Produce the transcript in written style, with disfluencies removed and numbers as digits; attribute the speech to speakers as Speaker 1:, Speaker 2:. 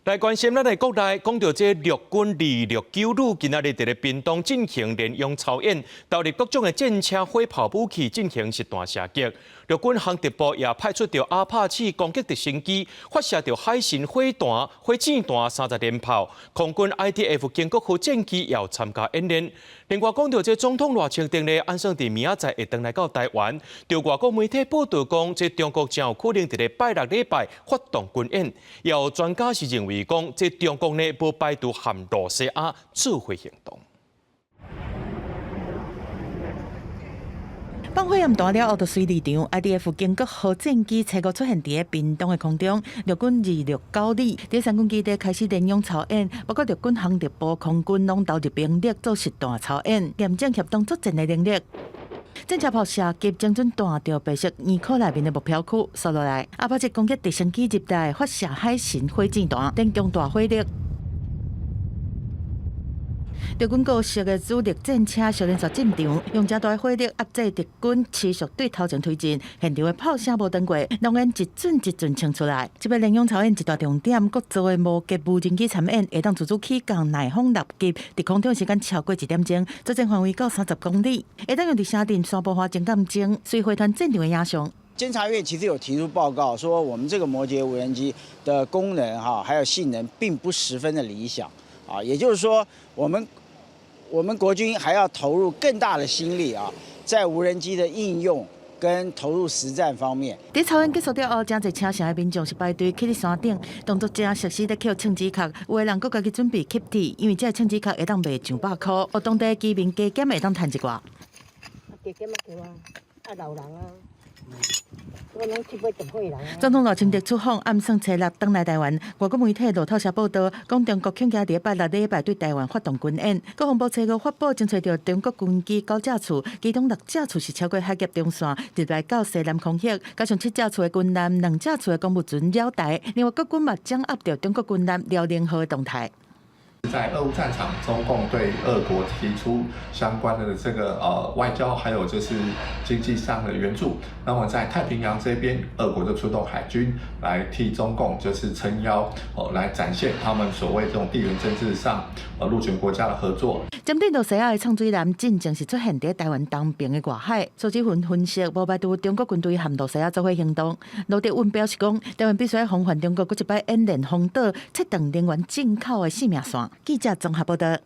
Speaker 1: 來關心咱的國內，講著這陸軍269旅今仔日佇咧屏東進行聯勇操演，投入各種的戰車、火炮武器進行實彈射擊。陸軍航特部也派出著阿帕契攻擊直升機，發射著海神火彈、火箭彈30連炮。空軍 IDF 鯨國號戰機也有參加演練。另外講著這總統賴清德咧，按算佇明仔載會轉來到台灣。著外國媒體報導講，這中國誠有可能佇咧拜六禮拜發動軍演。也有專家是認為講，這中國呢無排除和露西亞做伙行動。
Speaker 2: 放火焰彈了後，就隨離場。IDF 鯨國號戰機初五出現佇咧屏東的空中，陸軍269旅佇三軍基地開始聯勇操演，包括陸軍航特部、空軍攏投入兵力做實彈操演，驗證協同作戰的能力。戰車炮射擊精準彈著白色圓殼內面的目標區，紲落來，阿帕奇攻擊直升機入來發射海神火箭彈，等強大火力。陸軍各式的主力戰車小連續進場，用誠大火力壓制敵軍，持續對頭前推進。現場的炮聲無斷過，濃煙一陣一陣衝出來。這擺聯勇操演一大重點，國造的摩羯無人機參演，會當自主起降、耐風六級，佇空中時間超過1點鐘，作戰範圍到30公里，會當用佇城鎮山坡花前戰爭，隨會團戰場的影像。
Speaker 3: 監察院其實有提出報告，說我們這個摩羯無人機的功能哈，還有性能並不十分的理想啊，也就是說，我們國軍還要投入更大的心力啊，在無人機的應用跟投入實戰方面。
Speaker 2: 佇操演結束了後，誠濟車城的民眾是排隊去佇山頂，當作誠熟悉咧抾秤子殼，有的人閣家己準備吸鐵，因為這个秤子殼會當賣上百箍，予當地居民加減會當趁一寡。
Speaker 4: 加減啊對啊，啊老人啊。
Speaker 2: 總統賴清德出訪，暗算初六轉來台灣。外國媒體路透社報導，講中國恐驚佇拜六禮拜對台灣發動軍演。國防部初五發布，偵查著中國軍機九架次，其中六架次是超過海峽中線，入來到西南空域，加上七架次的軍艦、兩架次的公務船繞台。另外，國軍嘛掌握著中國軍艦遼寧號的動態。
Speaker 5: 在俄烏戰場，中共對俄國提出相關的這個外交，還有就是經濟上的援助。那麼在太平洋這邊，俄國就出動海軍來替中共就是撐腰，哦，來展現他們所謂這種地緣政治上陸權國家的合作。
Speaker 2: 針對露西亞的唱水艦進前是出現佇台灣東邊的外海，蘇志雲分析，無排除中國軍隊和露西亞做伙行動。盧哲雲表示講，台灣必須防範中國閣一擺演練封島，切斷能源進口的生命線。記者綜合報導。